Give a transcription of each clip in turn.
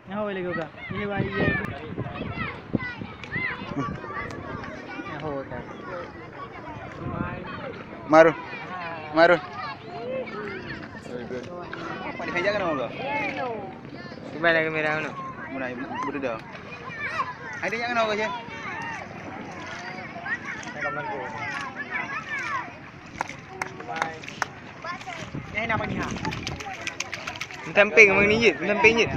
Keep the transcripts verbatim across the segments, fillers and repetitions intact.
Nyaho lagi ka. Ini wai ye. Nyaho ka. Maru. Maru. Apa dihajar kan Allah? Gimana kamera mana? Mulai betul dah. Ada yang kenapa je? Meusampéng abang ni jeuet, meusampéng jeuet.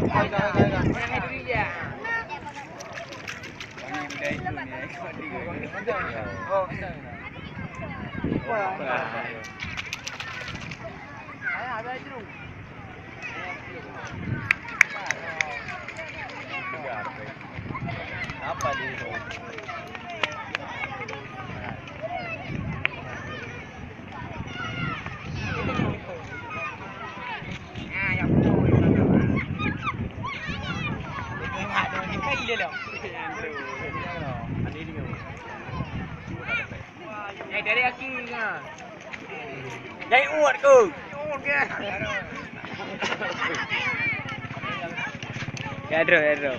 Eh, dari aki, ha. Jai uat ke? Ya, droe, ya, droe.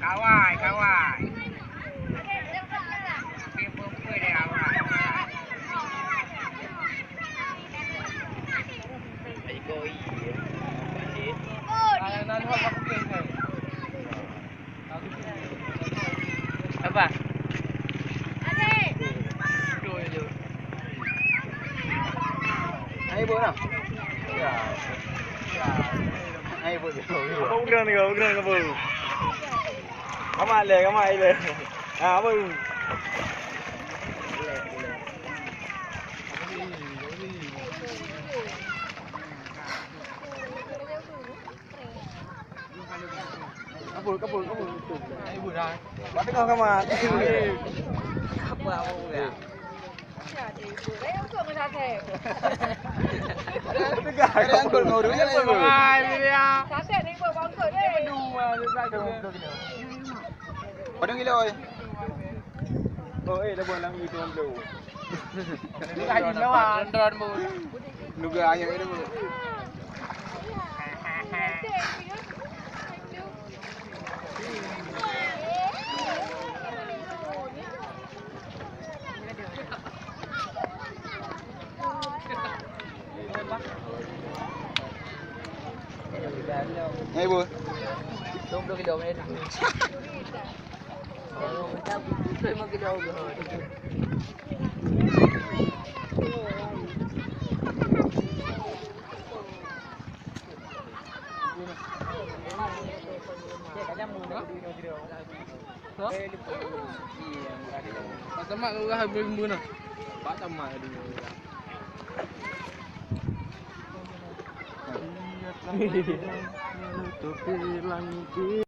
Kawai, kawai. Apa? Hai, Bu, nah. Ya. Hai, Bu. Apa ugrang ni, ugrang apa? Kamat le, kamat le. Ha, apa? Kabur, kabur, kabur. Buat tengah kamat. Apa, apa, apa? Tegas. Ada angkut mau dulu. Padang gila, oi. Oh, eh, dah buat lama itu, Bang. Bukan di luar. Nuga ayam itu, Bang. Eh, Bu. Pak Tamat urah beureumbu na. Pak Tamat tadi.